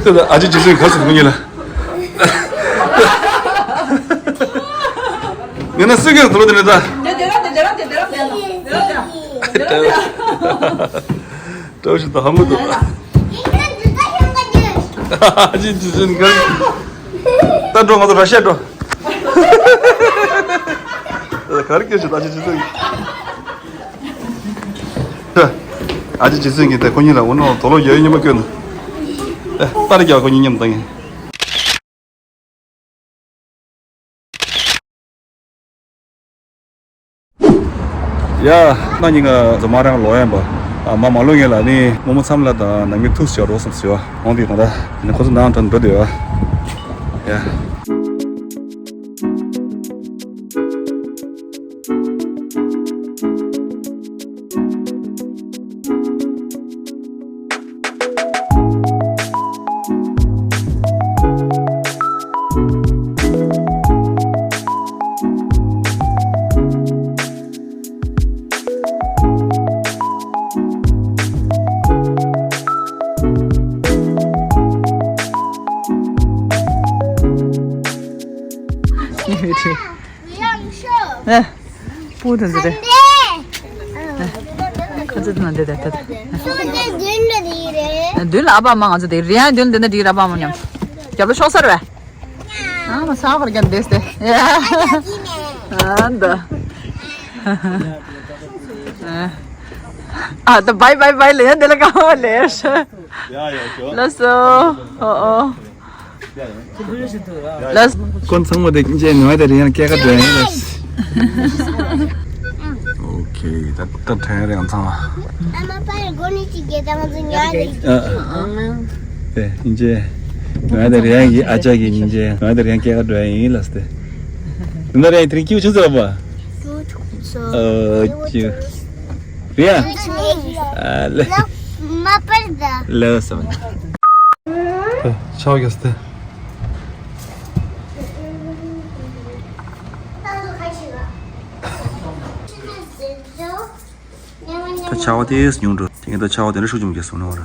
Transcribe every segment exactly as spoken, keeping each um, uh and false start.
ཨ་ཅེ་རྗེ་བཙུན་ག་རེ་ཟེར་ཁོ་གཉིས་ལ། ངས་ན་སུས་ཀྱང་དུ་ལོ་དེ་ནས་ད། སྤྲོ་ཞིག་ད་ཧ་མི་འདུག་ཨ་ཅེ་རྗེ་བཙུན་ག་རེ། ད་འགྲོ་ང་ཚོ་ར་ཤ་འགྲོ། ག་རེ་སྐྱོན་ཞིག་ད་ཨ་ཅེ་རྗེ་བཙུན། ཨ་ཅེ་རྗེ་བཙུན་གྱིས་དེ་ཁོ་གཉིས་ལ་འོ་ནོ་དུ་ལོ་ཡོད་ཉི་མ་སྐྱོན་ནོ། ཨེ་པར་རྒྱག་ཁོ་གཉིས་མཉམ་བཏང་ཡིན། ཡ། ན་ཉིན་ག་ཛོ་མ་རང་ལོ་ཡན་པ། ཨ་མ་མ་ལོ་ངེད་ལ་ནི་མོ་མོ་མཚམས་ལ་དང་ནང་མི་ཐུགས་ཞོག་རོགས་སམ་ཟེར་བ། འོང་དེ་དང་ད་ནི་ཁོ་ཚོ་ནང་དྲན་འགྲོ་དེ་བ། ཡ། ཨ། པུ་དང་འདི་རེད། ཁ་ཚ་དང་འདི་དང་ད་ད། མདུན་ལ་ཨ་ཕ་མ་ང་ཚོ་དེ་རེད་ཡང་མདུན་ལ་འདི་ན་འདི་ར་ཨ་ཕ་མ་མཉམ། རྒྱབ་ལ་ཤོག་སར་བས། ཨ་མ་ས་ཧོར་རྒྱབ་འདེས་ཏེ། ཨ་འདི། ཨ་ད་བའི་བའི་བའི་ལེ་ཡ་འདི་ལ་ཀ་བ་ལེ་ཤ། ལགས་སོ། ཨོ་ཨོ། ལགས། ཀུན་ཚང་མ་དེ་ཉིན་རེ་ནོར་དེ་རེ་ཡང་སྐྱེལ་ཁ་འགྲོ་ཡིན་ལགས། ཨོ་ཁེ། ད་ད་ཕྲན་རེ་ཡང་ཚང་བ། ཨ་མ་པ་རེ་གོ་ནི་ཅིག་གེ་དང་ཟིན་ཡ་རེ། ཨ་ཨ། དེ་ཉིན་རེ་ནོར་དེ་རེ་ཡང་གི་ཨ་ཅག་གི་ཉིན་རེ་ནོར་དེ་རེ་ཡང་སྐྱེལ་ཁ་འགྲོ་ཡིན་ལགས་དེ། དེ་ན་རེ་ཡང་དེ་རིང་ཁྱིའུ་ཆུང་ཚར་བ། ཨོ་ཁེ། རེད་ཡ། ཨ་ལེ། མ་པར་ད། ལེ་སོང་། ཆའོ་གེ་སྟེ། ད་ཆའོ་དེ་ཉུང་འགྲོ། དེ་ངས་ད་ཆའོ་དེ་འདྲ་ཤུགས་ཆེན་པོ་གེ་སོང་ནོ་ར།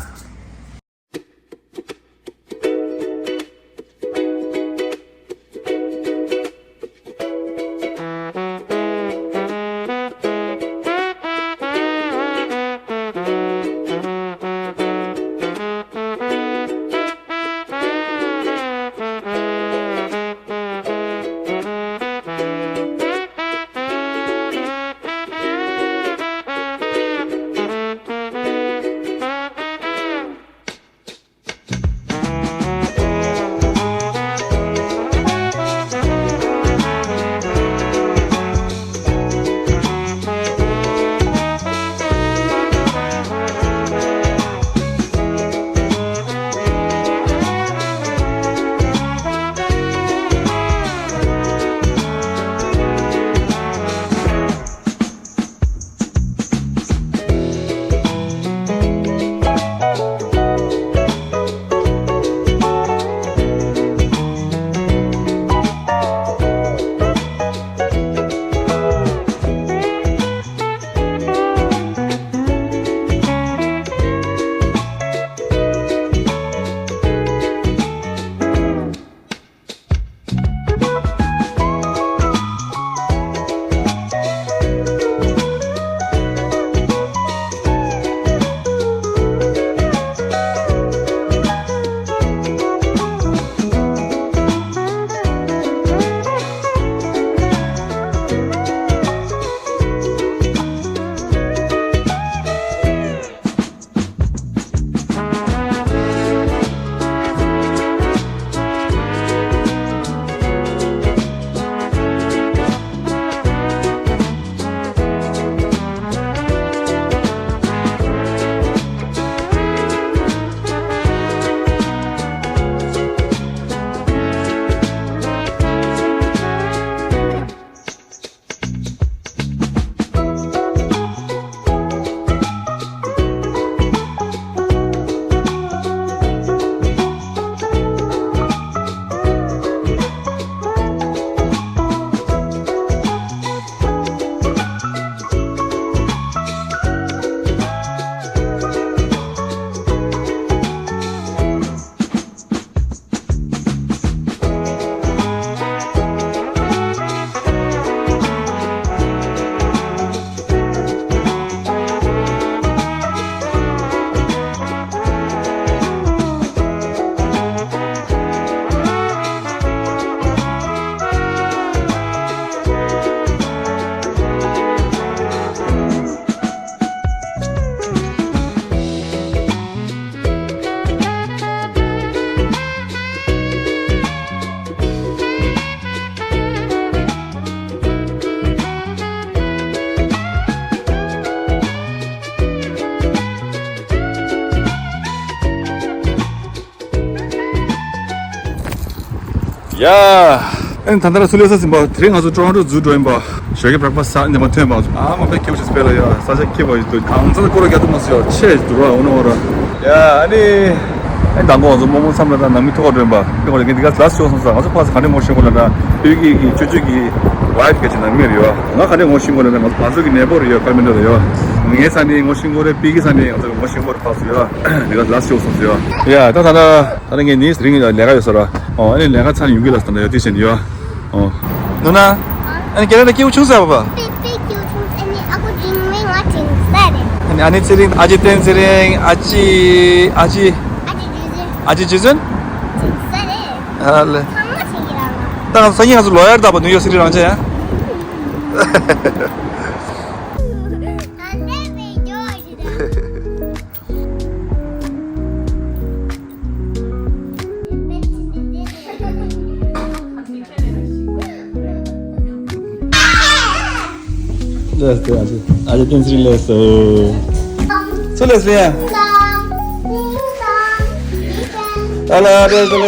ཡ། ཨེ་ད་ལྟ་ར་སུ་ལས་ས་ཟིན་པ་དེ་རིང་ང་ཚོ་ཊོ་རོན་ཊོ་ཛུ་འགྲོ་ཡིན་པ། ཞོགས་ཀྱི་བྲེག་ཕ་སི་ཟ་ནས་མ་ཐོན་པ། ཨ་མ་པའི་ཁྱེའུ་ཞིག་སྤེལ་ལ་ཡ་ས་ཆ་ཁྱེད་པ་ཡོད་དུས་གང་ཚ་ལ་ཀོ་ར་རྒྱ་དུ་མ་སི་ཡ་ཆེ་དུ་ར་འོ་ན་འོ་ར། ཡ་ཨ་ནི། ཨེ་མདང་དགོང་ང་ཚོ་རྨོ་མོ་མཚམས་ལ་ད་ནང་མི་ཐུག་ག་འགྲོ་ཡིན་པ། ཁྱེད་ཀོ་ར་ངས་འདི་ག་ལ་སི་ཤོག་སོང་ས། ང་ཚོ་ཕ་སི་ག་འདྲ་ངོ་ཤེས་ཀོ་ལ་ད་སྤོས་ཀྱི་གི་ཅོ་ཅོ་གི་ཝའེ་ཕི་ག་ཅི་ན་མེར་ཡོད། ང་ག་འདྲ་ངོ་ཤེས་ཀོ་ལ་ད་ང་ཚོ་གི་ནེ་བོར་ཡོད། ཀ་མི་འདྲ་ཡོད། ངའི་ས་ནས་ངོ་ཤེས་ཀོ་རེད། སྤོས་ཀྱི་ས་ནས་ང་ཚོ་ངོ་ཤེས་ཀོ་རེད། ཕ་སི་ཡོད། འདི་ག་ལ་སི་ཤོག་སོང་ས་ཡོད། ཡ་ད་ད་ད། ད་ནི་ངས་ནི་རིང་ལས་ཀ་ཡོད་ས་ར། ཨོ་ཨ་ནི་ལས་ཀ་ཚར་ནས་ཡོང་གི་ལ་ས་ན་ཡོད་དེ་བྱས་ནས་ཡོད། ཨོ། ནོ་ན། ཨ་ནི་ཁྱེད་རང་ལ་སྐྱེ་བོ་ཆུང་ས་བ། པེ་པེ་སྐྱེ་བོ་ཆུང་ས་ནི་ཨ་ཁུ་འབྲིང་མོས་ང་འབྲིང་ས་རེད། ཨ་ནི་ཨ་ནི་ཚེ་རིང་ཨ་ཅེ་བསྟན་ཚེ་རིང་ཨ་ཅེ་ཨ་ཅེ། ཨ་ཅེ་རྗེ་བཙུན། ཨ་ཅེ་རྗེ་བཙུན། འབྲིང་ས་རེད། ཨ་ལེ། ཚང་མ་བྱེད་ཀྱི་རང་ལ། ད་ང་ཚོ་སང་ཉིན་ང་ཚོ་ལོ་ཡར་བཏགས་པ་ནུ་ཡོག་སི་ཊི་རང་ཆ་ཡ། ཨ་ལེ་བེ་ཇོ་ཞིག་རེད། ལེས་ཏེ་ཨ་ཅེ་ཨ་ཅེ་བསྟན་ཚེ་རིང་ལེས་སོ། སུ་ལེས་རེད་ཡ། ཨ་ལ་ལེས་ཏེ་ལེས།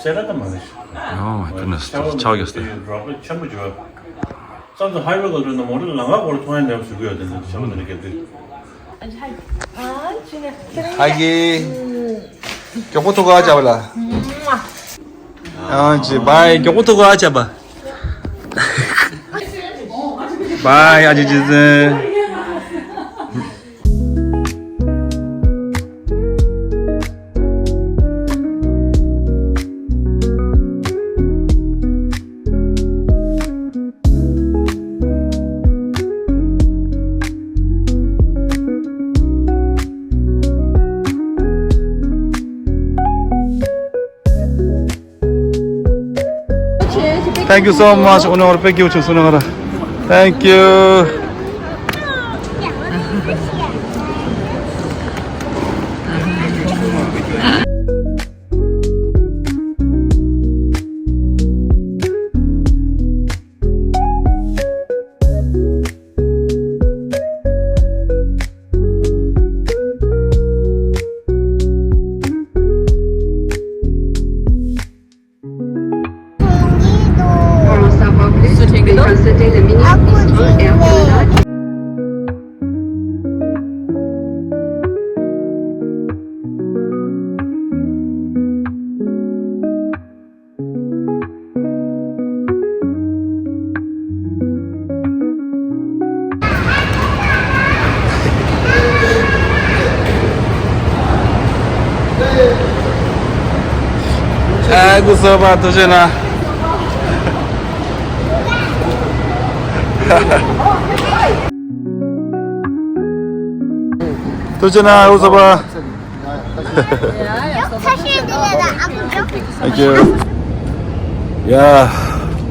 སེ་ར་ད་མ་རེད། Oh my goodness. ཆགས་ཡོད་སྟེ། རོགས་པ་ཆེན་པོ་བྱོས། ཙམ་དུ་ཧའི་ཝེ་ག་ལ་འགྲོ་ན་མོ་ཊ་ལ་ལམ་ཁ་སྐོར་མཐོང་ཡ་མེད་པ་བཟོ་གི་ཡོད་དེ་འདྲ་ཆགས་པ་དེ་འདྲ་སྐད་དུས། ཧ་གི། མགྱོགས་པོ་ཐུག་ག་བྱ་བ་ལ། ཨང་ཅི་བའི་མགྱོགས་པོ་ཐུག་ག་བྱ་བ། བའི་ཨ་ཅི་ཅི་ཟེར། Thank you so much. Onora, thank you. Thank you. ཨ་ཁུ་སོ་པ་ཐུགས་རྗེ་གནང་། ཐུགས་རྗེ་གནང་ཨ་ཁུ་སོ་པ། Thank you. ཡ།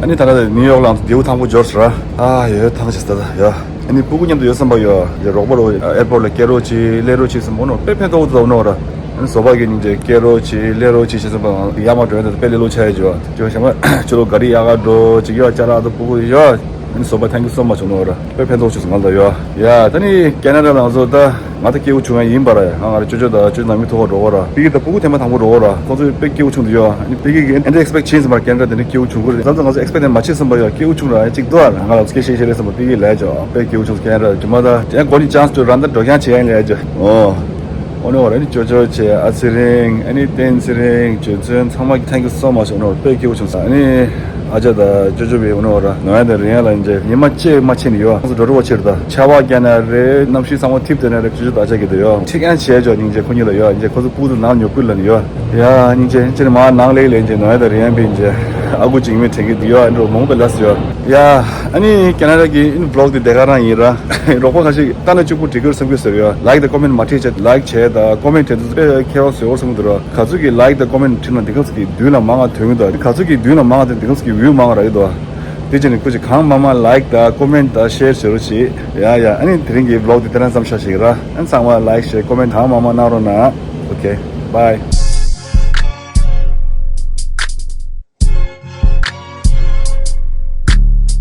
ཨ་ནི་ད་ལྟ་ནིའུ་ཡོག་ལ་རྡེའུ་དང་པོ་འབྱོར་སོང་ར། ཨ་ཡོད་ཐང་ཆད་ད་ཡ། ཨ་ནི་སྤུ་གུ་མཉམ་དུ་ཡོད་བསམ་པ་ཡོད། ཡ་རོགས་པ་རོགས་ཨེར་པོར་ལ་སྐྱེལ་རོགས་གྱིས་སླེབས་རོགས་གྱིས་བསམ་པ་ནོ་དཔེ་ཕན་ཐོགས་འདུག་ནོ་ར། ཨ་ནི་བཟོ་པ་གིས་སྙིང་རྗེ་སྐྱེལ་རོགས་གྱིས་སླེབས་རོགས་གྱིས་བྱས་བསམ་པ་ཡ་མ་འགྲོ་ཡ་ད་དཔེ་ལེ་ལོ་ཆ་ཡ་ཇོ་ཇོ་ཞང་མ་ཆུ་ལོ་ག་རི་ཡ་ག་འགྲོ་ཅིག་ཡོད་ཅ་ལག་ད་སྤུ་གུ་ཡོད། ཨ་ནི་བཟོ་པ་thank you so much ནོ་ར། དཔེ་ཕན་ཐོགས་བྱུང་སོང་ང་ལ་ཡོད། ཡ་ད་ནི་ཁེ་ན་ཌ་ལ་ང་ཚོ་ད་ང་ད་སྐྱེ་བོ་བྱུང་ཡ་ཡིན་པ་ར། ང་ང་ར་ཅོ་ཅོ་ད་ཅོ་ཅོ་ནང་མི་ཐོག་འགྲོ་གོ་ར། ཕ་གི་ད་སྤུ་གུ་ཐེངས་མ་དང་པོ་འགྲོ་གོ་ར། ཁོང་ཚོ་དཔེ་སྐྱེ་བོ་བྱུང་དུ་ཡོད། ཨ་ནི་ཕ་གི་གི་ཨེ་འདྲ་ཨེགས་པེག་བྱེད་ཟིན་པ་ར། ཁེ་ན་ཌ་དེ་འདྲ་སྐྱེ་བོ་བྱུང་གོ་རེད་བསམ་ཙང་ང་ཚོ་ཨེགས་པེག་མ་བྱེད་བསམ་པ་ཡོད། སྐྱེ་བོ་བྱུང་ར་ཡ་གཅིག་ཏུ་ང་ང་ལ་སྐད་ཤེས་ཤེས་རེད་བསམ་པ་ཕ་གི་ལས་ཅོ་དཔེ་སྐྱེ་བོ་བྱུང་ཁེ་ན་ཌ་རྒྱུ་མ་ད་ཡང་གོ་ནི་ཅན་སི་ཏུ་ར་ད་འགྲོ་རྐྱང་བྱེད་ཡ་ལས་ཅོ། ཨོ། ཨོ་ནི་འོ་ར་ནི་ཅོ་ཅོ་བྱེད་ཨ་ཚེ་རིང་ཨ་ནི་བསྟན་ཚེ་རིང་ཅོ་ཚོན་ཚང་མ་thank you so much ཨོ་ནི་འོ་དཔེ་སྐྱེ་བོ་བྱུང་ས་ཨ་ནི། ཨ་ཅག་དང་ཅོ་ཅོ་བའི་འོ་ནོ་ར་ནོ་ཡ་དང་རི་ཡན་ལ་ཡིན་ཅེ་ཉི་མ་ཅེ་མ་ཆེ་ནི་ཡོད། ང་ཚོ་འགྲོ་འགྲོ་བ་ཕྱིར་དང་ཆར་པ་བརྒྱབ་ན་རེད། གནམ་གཤིས་ཚང་མ་ཐིབས་དེ་ན་རེད། ཅོ་ཅོ་དང་ཨ་ཅག་གི་དེ་ཡོད། ཁྲིག་ཨན་བྱས་ཅོ་སྙིང་རྗེ་ཁོ་གཉིས་ལ་ཡོད། ཡིན་ཅེ་ཁོ་ཚོ་སྤུ་གུ་ནང་ཉོ་ཁུལ་ལ་ནི་ཡོད། ཡ་སྙིང་རྗེ་ཅེ་ནི་མ་ནང་ལེགས་ལེན་ཅེ་ནོ་ཡ་དང་རི་ཡན་པིན་ཅེ་ཨ་ཁུ་ཅིག་མི་དྲན་གི་དེ་ཡོད། ཨ་འགྲོ་མོང་པའི་ལ་སི་ཡོད། ཡ་ཨ་ནི་ཁེ་ན་ཌ་གི་ཨིན་བི་ལོག་དེ་དེ་ག་རང་ཡིན་ར། རོགས་པ་ཁ་ཤས་ལྟ་ན་གཅིག་པུ་འགྲིག་གི་རེད་བསམ་གི་ཟེར་ཡོད། ལའིག་དང་ཀོ་མེན་མ་བྲིས་ཅེ་ལའིག་བྱས་དང་ཀོ་མེན་བྲིས་དུས་དཔེ་ཁྱད་པར་བཟོ་བར་བསམ་གི་འདུག་ར། ག་ཚོད་ཀྱིས་ལའིག་དང་ཀོ་མེན་བྲིས་ན་འདི་ག་ཚོད་ཀྱིས་མདུན་ལ་མང་ང་ཐོན་གྱི་འདུག་ག་ཚོད་ཀྱིས་མདུན་ལ་མང་ང་ཐོན་འདི་ག་ཚོད་ཀྱིས་བིའུ་མང་ང་རག་གི་འདུག་དེ་བྱས་ནས་སྐུ་མཁྱེན་གང་མང་མང་ལའིཀ་དང་ཀོ་མེན་ཊི་དང་ཤེར་བྱེད་རོགས་བྱེད། ཡ་ཡ། ཨ་ནི་དེ་རིང་གི་བི་ལོག་དེ་དེ་རང་ཙམ་ཆ་བཞག་གི་ར། ཨ་ནི་ཚང་མ་ལའིཀ་ཤེར་ཀོ་མེན་ཊི་གང་མང་མང་གནང་རོགས་གནང་། ཨོ་ཁེ། བྷའི།